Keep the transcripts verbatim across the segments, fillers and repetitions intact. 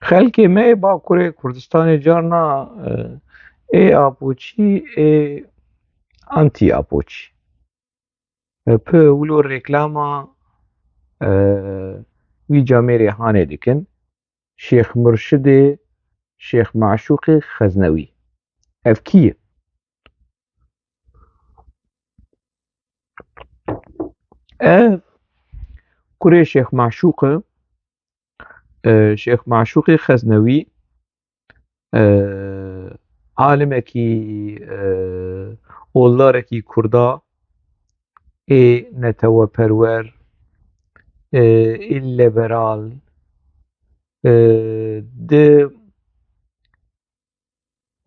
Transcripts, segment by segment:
Xelkê me yê Bakurê Kurdistanê carna, e, ê Apoçî, ê anti Apoçî. E, pi wilo reklama, e, wî camêrê hanê dikin. Şêx Murşidê, Şêx Maşûqê Xeznewî. Ev kî ye? Ev kurê Şêx Maşûq e. E, Şêx Maşûqê Xeznewî, e, alimekî, e, oldarekî Kurda ê neteweperwer, e, ê liberal, e, di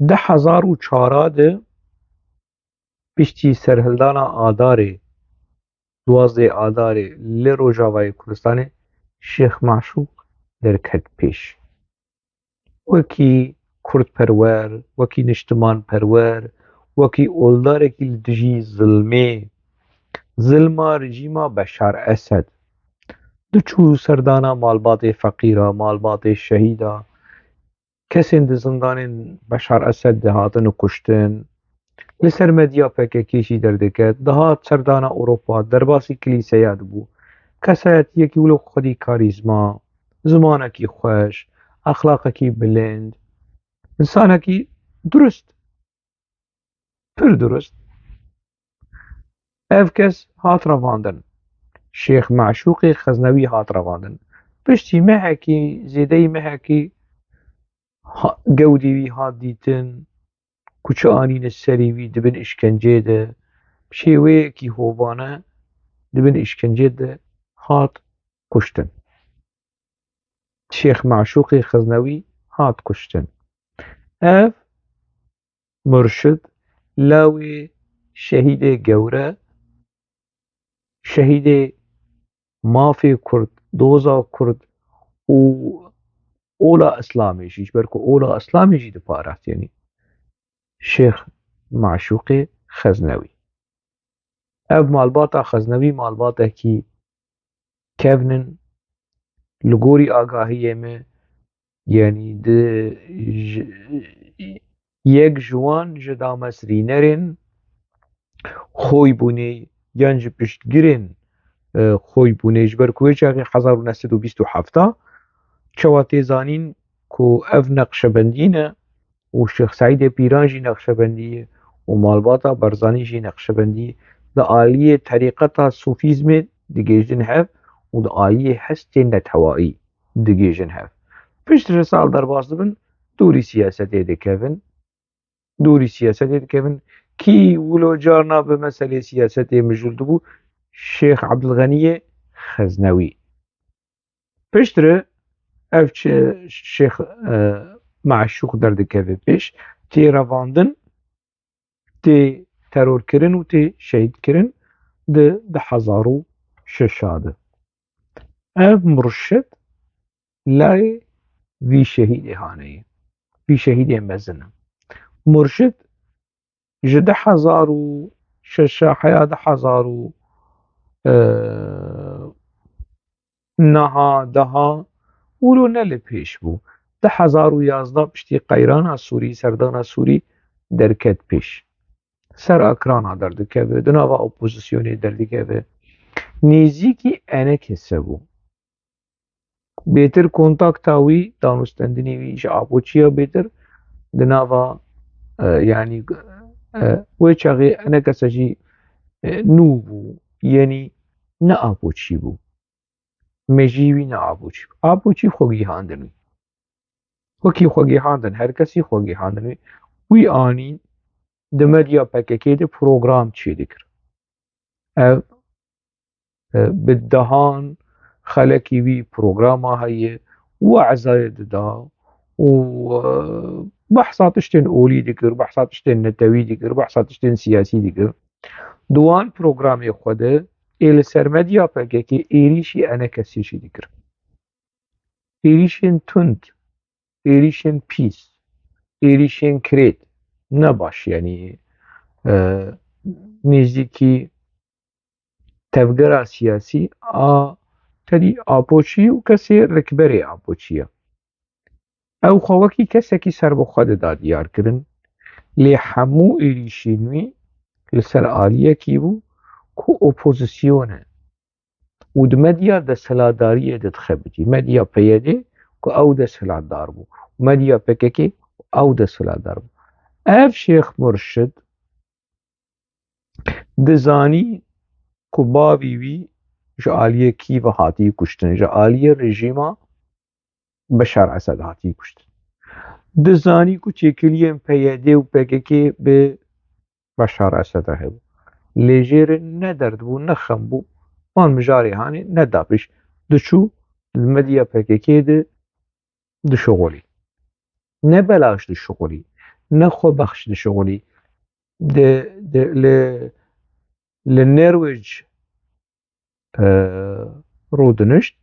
du hezar û çar de piştî serhildana Adarê, duwazdeh Adarê li Rojavayê Kurdistanê Şêx Maşûq derket pêş. Wekî kurdperwer, wekî niştimanperwer, wekî oldarekî li dijî zilmê, zilma rejîma Beşar Esed, diçû serdana malbatê feqîra, malbatê şehîda, kesên di zindanên Beşar Esed de hatine kuştin, li ser medya P K K jî derdikevt, dihat serdana Ewropa, derbasî kilîseya dibû. Kesayetiyekî wilo xwedî karîzma, zimanekî xweş, exlaqekî bilind, insanekî durust, pir durust. Ev kes hat revandin. Şêx Maşûqê Xeznewî hat revandin. Piştî mehekî, zêdeyî mehekî ha-, gewdê wî hat dîtin, ku çi anîne serê wî di bin îşkenceyê de, bi şêweyekî hovane di bin îşkenceyê de hat kuştin. Şêx Maşûqê Xeznewî hat kuştin. Ev murşid, lawê şehîdê gewre, şehîdê mafê Kurd, doza Kurd û ola Îslamê jî, ji ber ku ola Îslamê jî diparast, yanî Şêx Maşûqê Xeznewî. Ev malbata Xeznewî malbatekî kevn in, li gorî agahiyê me, yanî di ji, yek ji wan ji damezrînerên xoybûnê yan ji piştgirên, e, xoybûnê, ji ber ku wê çaxê hezar û neh sed û bîst û heft çawa tê zanîn ku ev Neqşebendî ne, û Şêx Seîdê Pîran jî Neqşebendî ye û malbata Barzanî jî Neqşebendî ye. Di aliyê terîqeta sofîzmê digihîjin hev û di aliyê hestên netewayî digihîjin hev. Piştre sal derbas dibin, dûrî siyasetê dikevin. Dûrî siyasetê dikevin. Kî wilo carna bi meselê siyasetê mijûl dibû? Şêx Ebdilxeniyê Xeznewî. Piştre ev çi Şêx, e, Maşûq derdikeve pêş, tê revandin, tê terorkirin û tê şehîdkirin di du hezar û şeş de. Ev murşid layê vî şehîdê haneyê, vî şehîdê mezin e. Murşid ji du hezar û şeş heya du hezar û, e, neha, deha wilo ne li pêş bû. Du hezar û yazdeh piştî qeyrana Sûrî, serdana Sûrî derket pêş. Ser ekrana derdikeve, di nava opozisyonê derdikeve. Nêzîkî enekese bû. Bêtir kontakta wî, danûstendinê wî ji Apoçiya bêtir di nava, e, yanî, e, wê çaxê enekese jî, e, nû bû, yanî ne Apoçî bû. Mejî wî ne Apoçî bû. Apoçî xwe gihandin wî. Wekî xwe gihandin, her kesî xwe gihandin wî. Wî anîn di medya P K K de program çêdikir. Ev, e, bi dehan xelekî wî programa heye, we'zayê dida û, e, behsa tiştên olî dikir, behsa tiştên netewî dikir, behsa tiştên siyasî dikir. Di wan programê xwe de ê li ser medya P K K êrîşî enekesî jî dikir. Êrîşên tund, êrîşên pîs, êrîşên kirêt, ne baş, yanî, e, nêzîkî tevgera siyasî a tenî Apoçî û kesê rikberê Apoçî ye. Ew xwe wekî kesekî serbixwe dida diyar kirin, lê hemû êrîşên wî li ser aliyekî bû ku opozîsyon e û di medya desthilatdariyê de dixebitî. Medya P Y D ku ew desthilatdar bû, medya P K K ew desthilatdar bû. Ev Şêx Murşid dizanî ku bavî wî ji aliyê Kîv hatî kuştin, ji aliyê rejîma Beşar Esed hatî kuştin. Dizanî ku têkiliyên P Y D û P K K bi Beşar Esed re hebû. Lê jê re ne derd bû, ne xem bû. Van mijarê hanê neda pêş. Diçû li medya P K K de dişuxulî. Ne belaş dişuxulî, ne xwebexş dişuxulî. Di, di, li, li Norwêc, e, rûdinişt,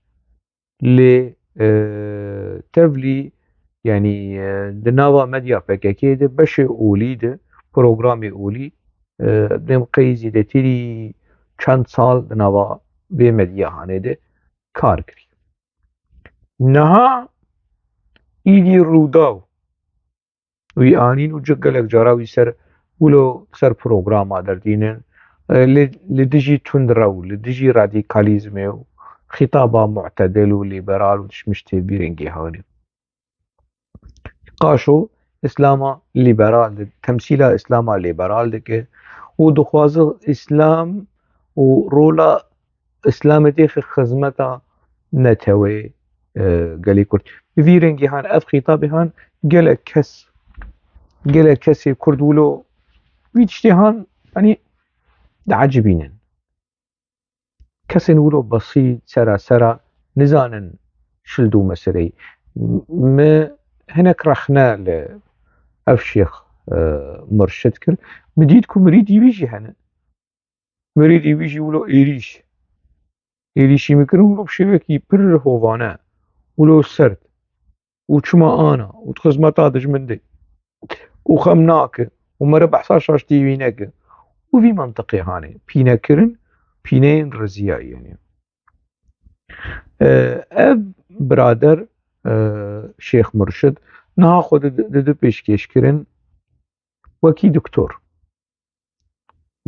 lê, e, tevlî, yanî, e, di nava medya P K K de beşê olî de, programê olî, e, dem qey zêdetirî çend sal di nava vê medya hanê de kar kirî. Niha îdî Rûdaw wî anîn û cik gelek cara wî ser wilo ser programa derdînin, e, li, li dijî tundrew, li dijî radîkalîzmê û xîtaba mu'tedil û lîberal û tişt miştê vî rengî hanê. Qaşo Îslama lîberal di-, temsîla Îslama lîberal dike û dixwaze Îslam û rola Îslamê têxe xizmeta neteweyê, e, gelê Kurd. Bi vî rengî han ev xîtabê han gelek kes, gelek kesê Kurd wilo wî tiştê han, yanî diecibînin. Kesên wilo besît, sera sera nizanin şil dû meseleyî. Mi hinek rexne li ev şêx, e, murşid kir. Mi dît ku mirîdî wî jî hene. Mirîdî wî jî wilo êrîş. Êrîşî min kirin wilo bi şêwekî pir hovane, wilo serd û çima ana û di xizmeta dijmin de û xem nake û mere behsa şaştî wî neke û vî mentiqê hanê pîne kirin, pîneyên riziyayî yanî. E, ev birader, e, Şêx Murşid niha xwe di, di, di pêşkêş kirin wekî doktor.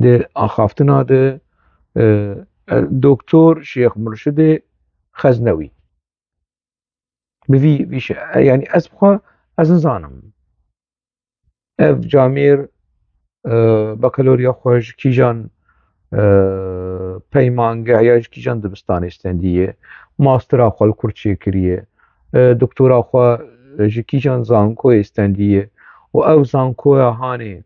Di axaftina de, e, e, Doktor Şêx Murşidê Xeznewî. Bi vî, vî şe-, e, yanî ez bixwe, ez nizanim. Ev camêr, e, bakaloriya xwe ji kîjan, e, peymangeh ya ji kîjan dibistanê stendiye, mastera xwe li kur çêkiriye, e, doktora xwe ji kîjan zankoyê stendiye û ev zankoya hanê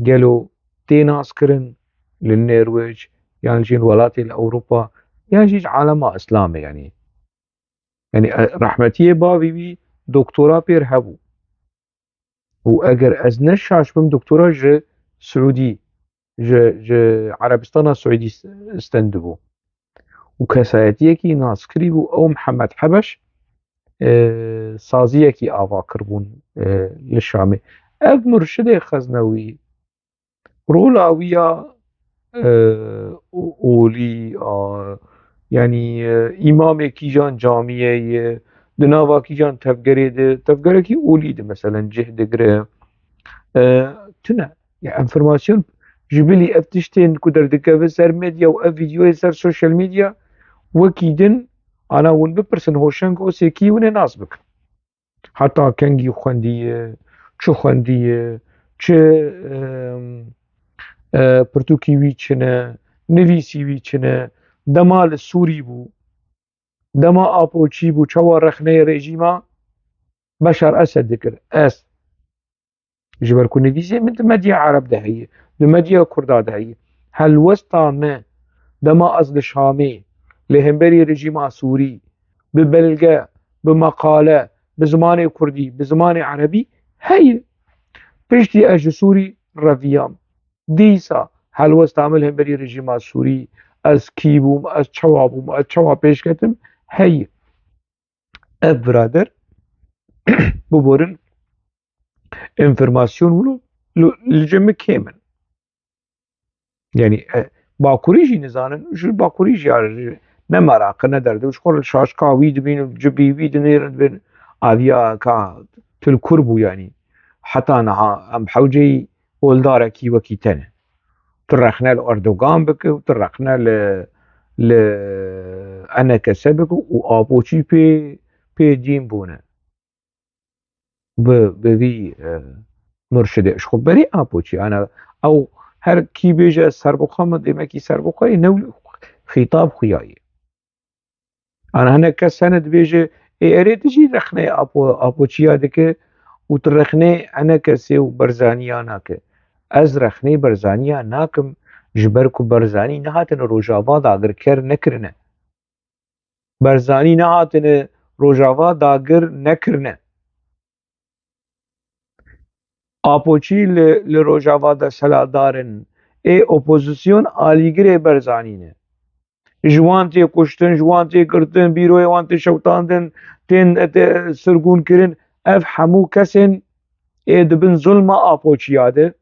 gelo tê naskirin li Nêrwêc yan jî li welatê li Ewropa yan jî ji alema Îslamê yanî. Yanî, e, rehmetiyê bavî wî doktora pêr hebû. Û eger ez ne şaş bim, doktora ji Siûdî, ji, ji Erebistana Siûdî s-, stendibû. Û kesayetiyekî naskirî bû, ew Mihemed Hebeş, e, saziyekî ava kiribûn, e, li Şamê. Ev murşidê Xeznewî, rola wî ya, e, o-, olî, a, yanî, e, îmamê kîjan camiyê ye, di nava kîjan tevgerê de, tevgerekî olî de, meselen, cih digire. E, tune. Ya, enformasyon ji bilî ev tiştên ku derdikeve ser medya û ev vîdyoyê ser sosyal medya wekî din, ana hûn bipirsin, Hoşeng Osê kî hûn ê nas bikin. Heta kengî xwendiye, çi xwendiye, çi, em, e, pirtûkî wî çi ne, nivîsî wî çi ne, dema li Sûrî bû, dema Apo çî bû, çawa rexneyê rejîma Beşar Esed dikir. Ez Ji ber ku nivîsê min di medya Ereb de heye, di medya Kurda de heye. Helwesta me dema ez li Şamê li hemberî rejîma Sûrî bi belge, bi meqale, bi zimanê Kurdî, bi zimanê Erebî heye. Piştî ez ji Sûrî reviyam. Dîsa helwesta min li hemberî rejîma Sûrî, ez kî bûm, ez çawa bûm, ez çawa pêş ketim, heye. Ev birader biborin enformasyon wilo li, li cem min kêm in. Yanî, e, Bakurî jî nizanin, ji Bakurî jî ya, ji, ne meraqe, ne derde, ji xwe li şaşka wî dibînin, cibî wî dinêrin, dibên, Aviya ka tu li kur bû, yanî heta niha em hewceyî oldarekî wekî te ne. Tu rexne li Erdogan bike û tu rexne li, li enekese bike û apoçî pê, pê dîn bûne. Bi, bi vî, e, murşidê. Ji xwe berî apoçî. Ana ew her kî bêje serbixwe min, demekî serbixwe ye, new xîtab xuya ye. Ana hinek kes hene dibêje, ê erê tu jî rexneyê apo-, apoçiya dike û tu rexneyê enekesê û Barzaniya nake. Ez rexneyê Barzaniya nakim, ji ber ku Barzanî nehatine Rojava dagirker nekirine. Barzanî nehatine Rojava dagir nekirine. Apoçî li, li Rojava desthilatdar in. Ê opozîsyon alîgirê Barzanî ne. Ji wan tê kuştin, ji wan tê girtin, bîroyê wan tê şewitandin, tên, tê sirgûn kirin. Ev hemû kesên ê di bin zulma Apoçiya de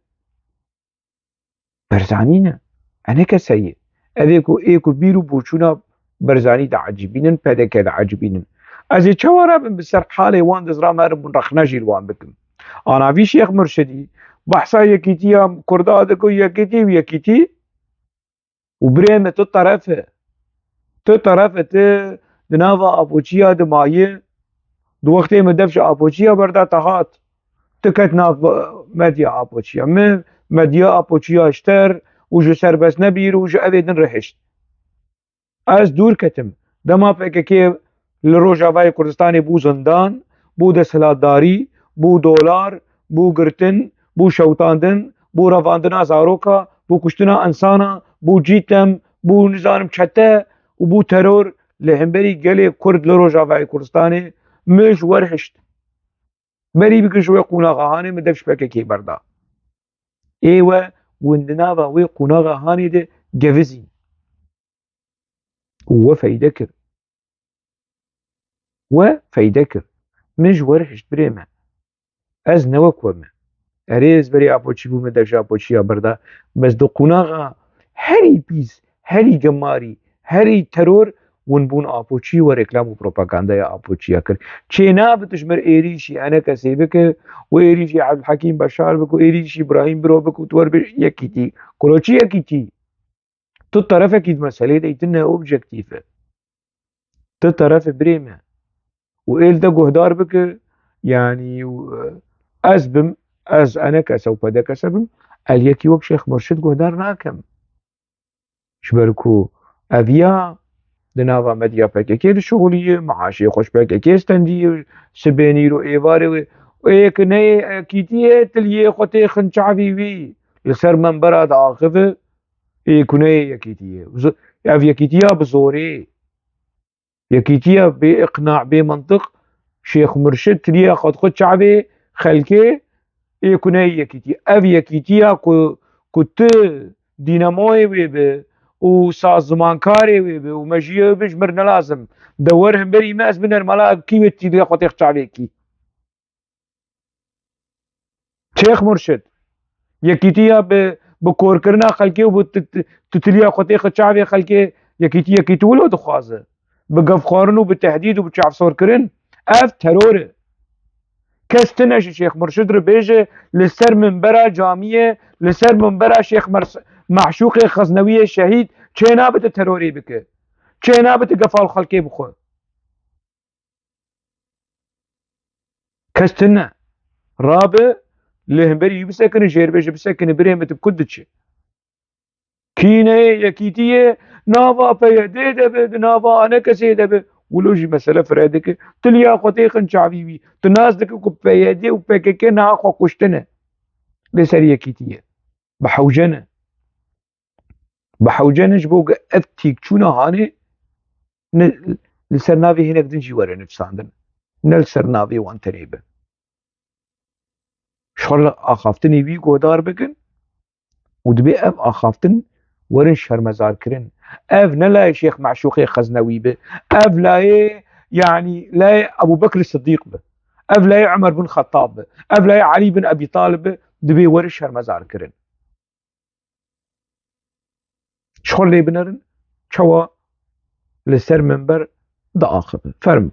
Barzanî ne. Enekese ye. Ev ê ku, ê ku bîr û boçûna Barzanî diecibînin, P D K diecibînin. Ez ê çawa rabim bi ser halê wan, dizra merim hûn rexne jî li wan bikim. Ana vî Şêx Murşidî behsa yekîtiya Kurda dike û yekîtî û yekîtî û birê min tu teref e. Tu teref e, tu di nava apoçiya de mayî, di wextê min dev ji apoçiya berda te hat. Tu ket nav medya apoçiya. Min medya apoçiya ji te re û ji serbestnebîr û ji evê din re hişt. Ez dûr ketim. Dema P K K li Rojavayê Kurdistanê bû zindan, bû desthilatdarî, bû dolar, bû girtin, bû şewitandin, bû revandina zaroka, bû kuştina insana, bû cîtem, bû nizanim çete û bû teror li hemberî gelê Kurd li Rojavayê Kurdistanê, min ji we re hişt. Berî bike ji wê qonaxa hanê, min dev ji P K K berda. Ê we, hûn di nava wê qonaxa hanê de gevizîn. Û we feyde kir. We feyde kir. Min ji we re hişt, birê me. Ez ne wek we me. Erê, ez berê apoçî bûme, dev ji apoçiya berda. Bes di qonaxa herî pîs, herî gemarî, herî teror, hûn bûn apoçî, we reklam û propagandaya apoçiya kir. Çênabe tu ji mir êrîşî enekesê bike û êrîşî Ebdulhekîm Beşar bike û êrîşî Îbrahîm Biro bike û tu wer bi yekîtî. Kulo çi yekîtî? Tu terefekî di meselê de yî, tu ne objektîf e. Tu teref e, birê me. Û ê li te guhdar bike, yanî, û, e, ez bim, ez enekese û P D K S bim, ez yekî wek Şêx Murşid guhdar nakim. Ji ber ku ev ya di nava medya P K K dişuxulî ye, meaşê xwe ji P K K stendiye, sibê nîr û êvarê wê, ê ku neyê yekîtiyê tiliyê xwe têxin çavî wî, li ser membera diaxive, ê ku neyê yekîtiyê. Zo-, ev yekîtiya bi zorê. Yekîtiya bê iqna, bê mintiq, Şêx Murşid tiriya xwe dixwe çavê xelkê, ê ku ne yekîtî. Ev yekîtiya ku, ku tu dînamoyê wê bi û sazmankarê wê bi û mejiyê wê bi, ji mir ne lazim. De wer hemberî me, ez binerim, mala kî wê tiriya xwe têx çavê kî. Şêx Murşid, yekîtiya bi, bi korkirina xelkê û bi ti-, ti-, titiliya xwe têxe çavê xelkê, yekîtî, yekîtî wilo dixwaze. Bi gefxwarin û bi tehdîd û bi çavsorkirin, ev teror e. Kes tune ji Şêx Murşid re bêje, li ser minbera camiyê, li ser minbera Şêx Mers-, Meşûqê Xeznewiyê şehîd, çênabe tu terorê bike. Çênabe tu gefa li xelkê bixwe. Kes tune. Rabe, li hemberî wî bisekine, jêrbêje bisekine, birê min tu bi ku diçe? Kî neyê yekîtiyê, nava P Y D de be, di nava anekesê de be. Wilo jî mesele fire dike. Tu liya xwe têxin çavî wî. Tu nas dike ku P Y D û P K K niha xwe kuştine. Li ser yekîtiyê. Bi hewce ne. Bi hewce ne ji bo ku ev têkçûna hanê ne li ser navê hinek din jî were nivîsandin. Ne li ser navê wan tenê be. Ji xwe li axaftinê wî guhdar bikin û dibê ev axaftin werin şermezarkirin. Ev ne layê Şêx Meşûqê Xeznewî be. Ev layê, yanî layê Ebû Bekr Siddîq be. Ev layê Umer bin Xettab be. Ev layê Elî bin Ebî Talib be. Dibê werin şermezarkirin. Ji xwe lê binerin, çawa li ser minber diaxive. Fermo.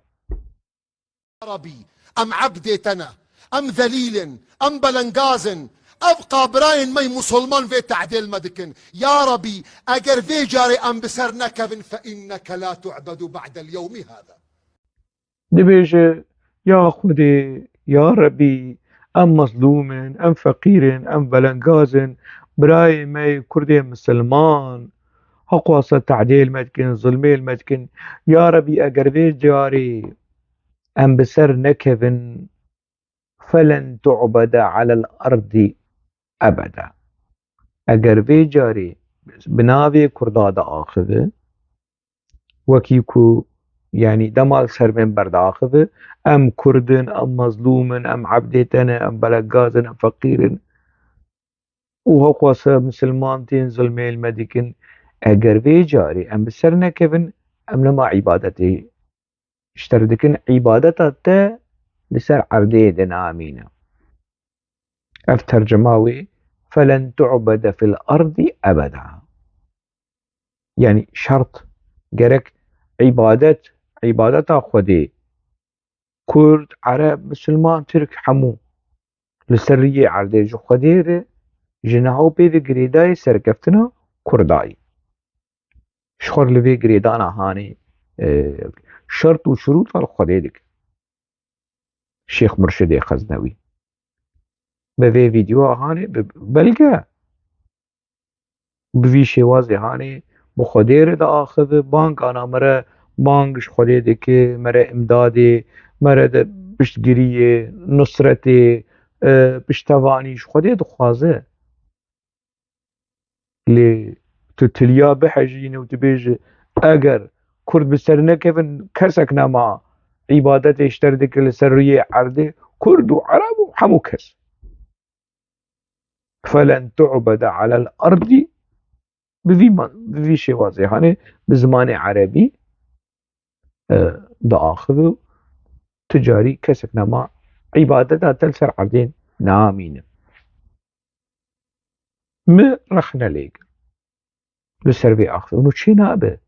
عربي. em ebdê te ne, em zelîl in, em belengaz in. Ev qa birayên me musulman vê tehdê li me dikin. Ya Rebî, eger vê carê em bi ser nekevin, fe inneke la tu'bedu ba'del yewmî hada. Dibêje, ya Xwedê, ya Rebî, em mezlûm in, em feqîr in, em belengaz in, birayê me yê Kurdê misilman, heqwasa tehdê li me dikin, zilmê li me dikin. Ya Rebî, eger vê carê em bi ser nekevin, felen tu'bede alel erdî ebeda. Eger vê carê bi navê Kurda diaxive, wekî ku, yanî dema li ser minber diaxive, em Kurd in, em mezlûm in, em ebdê te ne, em belengaz in, em feqîr in û heqwasa misilman tên zilmê li me dikin. Eger vê carê em bi ser nekevin, em nema îbadetê ji te re dikin, îbadeta te li ser erdê dinamîne. Ev tercuma wê, felen tu'bede fil erdî ebeda. Yanî şert, gerek îbadet, îbadeta Xwedê, Kurd, Ereb, Misilman, Tirk, hemû li ser riyê erdê ji Xwedê re, ji niha û pê ve girêdayê serkeftina Kurdayê. Ji xwe li vê girêdana hanê, e, şert û şurûta li Xwedê dike. Şêx Murşidê Xeznewî. Bi vê vîdeoya hanê, bi belge, bi vî şêwazê hanê bi Xwedê re diaxive, bang ana me re, bang ji Xwedê dike, me re îmdadê, me re de piştgiriyê, nusretê, e, piştevanî ji Xwedê dixwaze. Lê tu tiliya bihejîne û tu bêje, eger Kurd bi ser nekevin, kesek nema îbadetê ji te re dike li ser rûyê erdê, Kurd û Ereb û hemû kes. Felen tu'bede alel erdî, bi vî man-, bi vî şêwazê, hanê bi zimanê erebî, e, diaxive û tu carî kesek nema îbadeta te li ser erdê namîne. Mi rexne lê kir. Li ser vê axivin û çê nabe.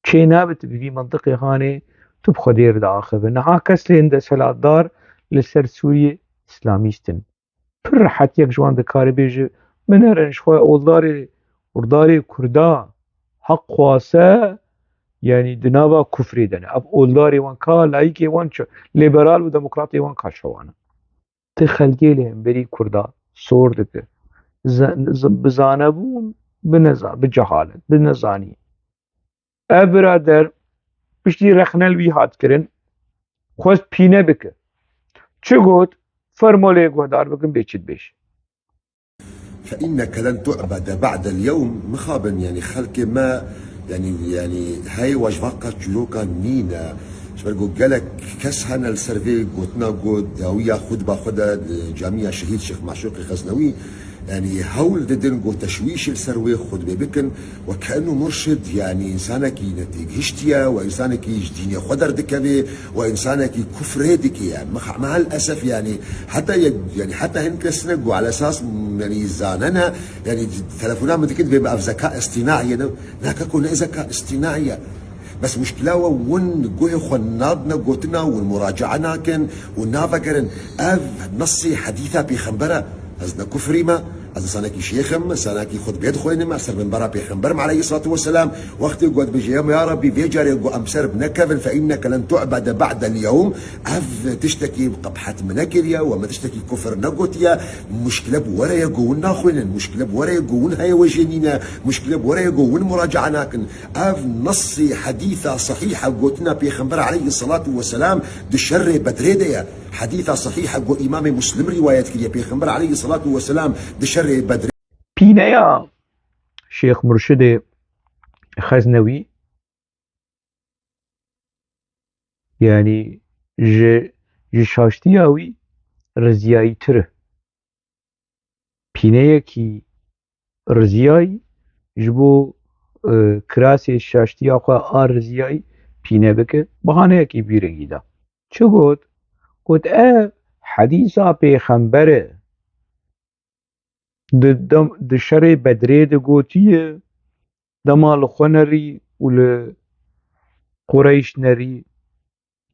Çê nabe tu bi vî mintiqê hanê tu bi Xwedê re diaxive. Niha kes lê hîn desthilatdar li ser Sûriyê îslamîst in. Pir rehet yek ji wan dikare bêje, binerin ji xwe oldarê, oldarê Kurda heq xwase, yanî di nava kufrê de ne. Ev oldarê wan ka layîkê wan çi, lîberal û demokratê wan ka çawa ne? Ti xelkê li hemberî Kurda sor dike. Za-, z-, bi zanebûn, bi neza-, bi cehalet, bi nezanî. Ev birader piştî rexne li wî hat kirin, xwest pîne bike. Çi got? Fermo lê guhdar bikin, bê çi dibêje. فإنك لن تعبد بعد اليوم. Mixabin, yanî xelkê me, yanî, yanî heywa ji vaka çîrokan nîne. Ji ber ku gelek kes hene li ser vê gotina ku dawiya xutba xwe de li camiya Şehîd Şêx Maşûqê Xeznewî, yanî hewl didin ku teşwîşê li ser wê xutbê bikin. We kenu murşid, yanî însanekî netêgihiştiye, we însanekî ji dînê xwe derdikeve, we însanekî kufrê dike. Yanî, meha-, mehal esef, yanî, heta ye-, yanî, heta hin kes ne ku ala esas, yanî, zanene, yanî, telefona min dikin, dibê bi ev zeka îstînaî ye, ne, ne, kako ne zeka îstînaî ye. Bes muşkila we win guhê xwe nadine gotina, win muracaa nakin, win navegerin. Ev nesê hedîsa pêxembere, ez ne kufrî me, ez insanekî şêx im, insanekî xutbê dixwînim, ez ser minbera pêxember im aleyhî selatu weselam. Wextê ku dibêje, ya, ya Rabbî, vê carê ku em ser bi nekevin, fe inneke len tu'bede ba'del yewm, ev tiştekî qebhet min nekiriye, we min tiştekî kufir negotiye, muşkile bi we re ye ku win naxwînin, muşkile bi we re ye ku win heye we jê nîne, muşkile bi we re ye ku win muracaa nakin. Ev nesê hedîsa sehîha gotina Pêxember aleyhî selatu weselam di şerê Bedrê de ye. Hedîsa sehîha ku Îmamê Muslim rîwayet kiriye, Pêxember aleyhî selatu weselam di şerê Bedrê. Pîneya Şêx Murşidê Xeznewî, yanî ji, ji şaştiya wî riziyayîtir e. Pîneyekî riziyayî ji bo, e, kirasê şaştiya xwe a riziyayî pîne bike, bahaneyekî bîringî da. Çi got? Got, ev hedîsa pêxember e. Di dem-, di şerê Bedrê de gotiye, dema li xwe nerî û li Qureyş nerî,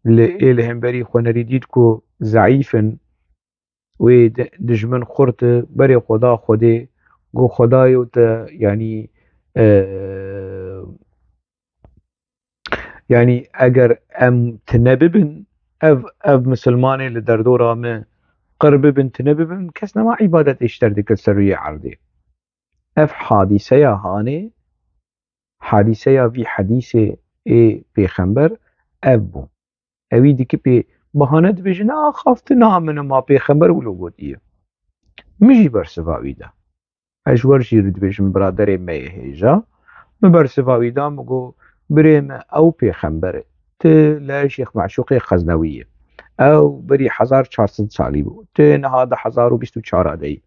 li ê li hemberî xwe nerî dît ku zeîf in, wê di-, dijmin xurt e, berê xwe da Xwedê, got, Xwedayo te, yanî, e, yanî eger em tune bibin, ev, ev misilmanê li derdora me qir bibin, tune bibin, kes nema îbadetê ji te re dikin ser rûyê erdê. Ev hadîseya hanê, hadîseya vî hedîsê ê pêxember ev bû. Ewî dikî pê bahane dibêje, ne axaftina min e, ma pêxember wilo gotiye. Min jî bersiva wî da. Ez ji we re jî dibêjim, biraderê me yê hêja. Min bersiva wî da, min got, birê me, ew pêxember e. Tu li Şêx Meşûqê Xeznewî yî. Ew berî hezar çar sed salî bû. Tu niha di hezar û bîst û çar de yî.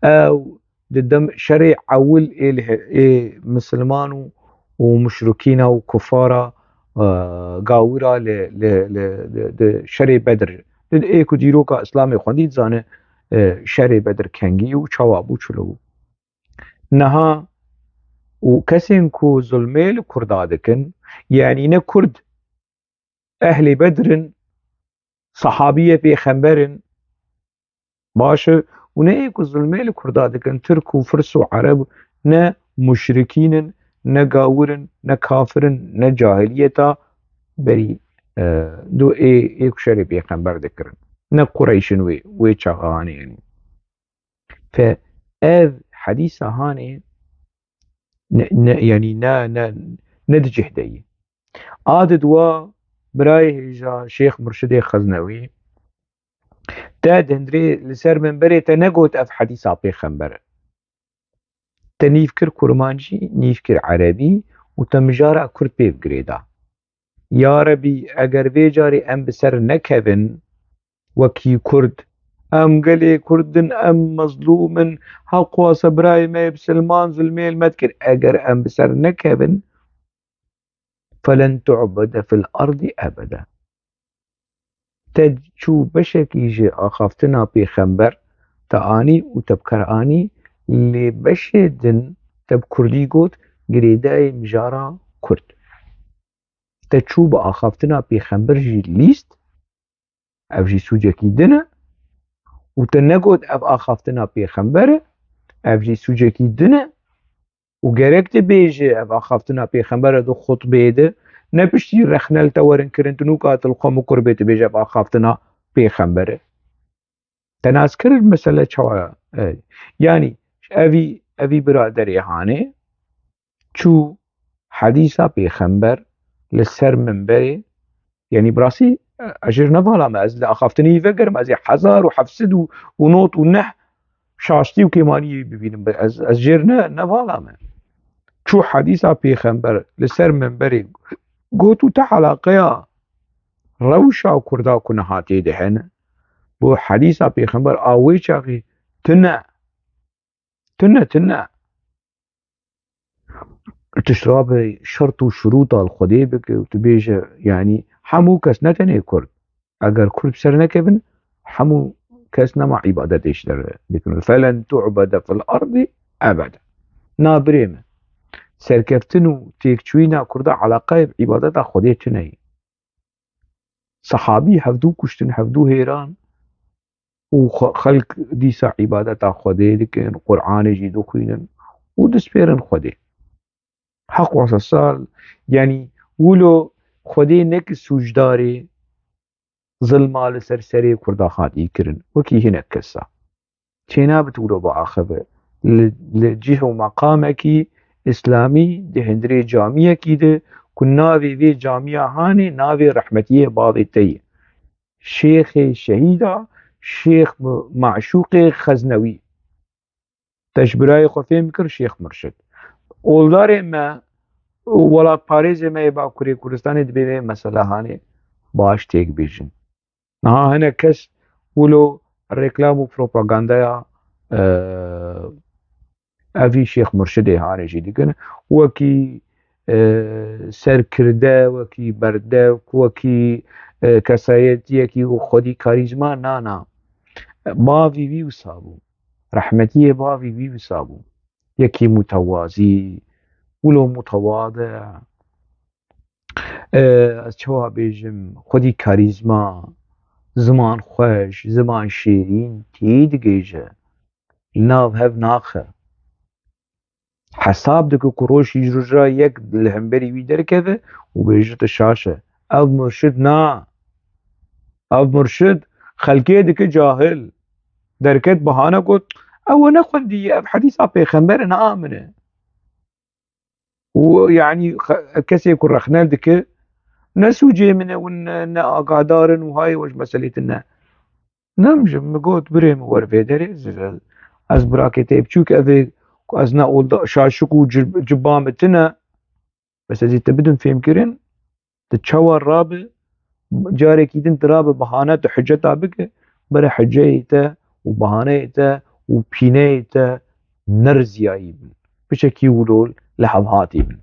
Ew di dem şerê ewil ê li he-, ê misilman û, û muşrikîna û kufara, e, gawira li, li, li, li, di şerê Bedir. Di ê ku dîroka Îslamê xwendî dizane, e, şerê Bedir kengî û çawa bû, çilo bû. Niha û kesên ku zulmê li Kurda dikin, yanî ne Kurd ehlê Bedr in, sahabiyê pêxember in, baş e, û ne ê ku zulmê li Kurda dikin, Tirk û Firs û Ereb, ne muşrikîn in, ne gawir in, ne kafir in, ne cahiliyeta berî, e, du ê, ê ku şerê pêxember dikirin. Ne Qureyş in wê, wê çaxa hanê, yanî. Fe ev hedîsa hanê ne, ne, yanî ne, ne, ne di cih de yî. A di dua birayê hêja Şêx Murşidê Xeznewî te di hundirê li ser minberê te negot ev hedîsa pêxember e. Te nîv kir kurmancî, nîv kir erebî û te mijara kurd pê girêda. Ya Rebî, eger vê carê em bi ser nekevin, wekî kurd, em gelê kurd in, em mezlûm in, heq wasa birayê me yê bisilman zulmê li me dikir, eger em bi ser nekevin, felen tu'bede fil erdî ebede. Te çû beşekî ji axaftina pêxember te anî û te bi kar anî, lê beşê din te bi kurdî got, girêdayê mijara kurd. Te çû bi axaftina pêxember jî lîst, ev jî sûcekî din e, û te negot ev axaftina pêxember e, ev jî sûcekî din e, û gerek dibêje ev axaftina pêxember e di xutbeyê de, ne piştî rexne li te werin kirin, tu nûka tu li xwe min kurbê tu bêje ev axaftina pêxember e. Te nas kir mesele çawa ye? E, yanî evî, evî biraderê hanê çû hedîsa pêxember li ser minberê, yanî bi rastî, e, ez jêr nevala me, ez li axaftinî vegerim, ez ê hezar û heft sed û nod û neh şaştî û kêmaniyê bibînim, ez, ez jêr ne, nevala me. Çû hedîsa pêxember li ser minberê got û te eleqeya rewşa kurda ku niha tê de hene, bo hedîsa pêxember a wê çaxê tune, tune, tune. Tu şirabe şert û şurûta li Xwedê bike û tu bêje, yanî hemû kes, ne tenê kurd. Eger kurd ser nekevin, hemû kes nema îbadetê ji te re dikin. Felen tu'bede fil erdî ebede. Na birê min. Serkeftin û têkçûyîna kurda eleqeyê bi îbadeta Xwedê tune ye. Sehabî hevdû kuştin, hevdû hêran û xwe-, xelk dîsa îbadeta Xwedê dikin, Qur'anê jî dixwînin û dispêrin Xwedê. Heq wasa sal, yanî wilo Xwedê neke sûcdarê zilma li ser serê Kurda hatî kirin, wekî hinek kesa. Çênabit wilo biaxive. Li, li cih û meqamekî îslamî di hundirê camiyekî de ku navê vê camiya hanê navê rehmetiyê bavê te ye. Şêxê şehîda, Şêx Mu-, Maşûqê Xeznewî. Te ji birayê xwe fêm kir Şêx Murşid. Oldarê me û welatparêzê me yê Bakurê Kurdistanê dibê vê mesele hanê baş têk bêjin. Niha hinek kes wilo reklam û propagandaya, e, evî Şêx Murşidê hanê jî dikin. Wekî, e, serkirde, wekî berdevk, wekî, e, kesayetiyekî û xwedî karîzma, na, na. Bavî wî wisa bû. Rehmetiyê bavî wî wisa bû. Yekî mutewazî, wilo mutewade. E, ez çawa bêjim, xwedî karîzma, ziman xweş, ziman şêrîn tê digêje. Li nav hev naxe. Hesab dike ku roj ji roja yek li hemberî wî derkeve û bêje tu şaş e. Ev murşid na. Ev murşid xelkê dike cahil. Derket bahane got, ew nexwendiye, ev hedîsa pêxember e, ne a min e. Û yanî xe-, kesê ku rexne dike, ne sûcê min e, hûn ne, ne agahdar in û hayê we ji meselê tune. Nemjim, min got, birê min wer vê derê, ez, ez, ez birakê te biçûk, evê ku ez ne olda, şaşik û cib-, ciba min tune. Bes ez ê te bidim fêmkirin, tu çawa rabe, carekî din tu rabe bahane, tu hiceta bike, bere hiceyê te û bahaneyê te û pîneyê te neriziyayî bin. Piçekî wilol li hevhatî bin.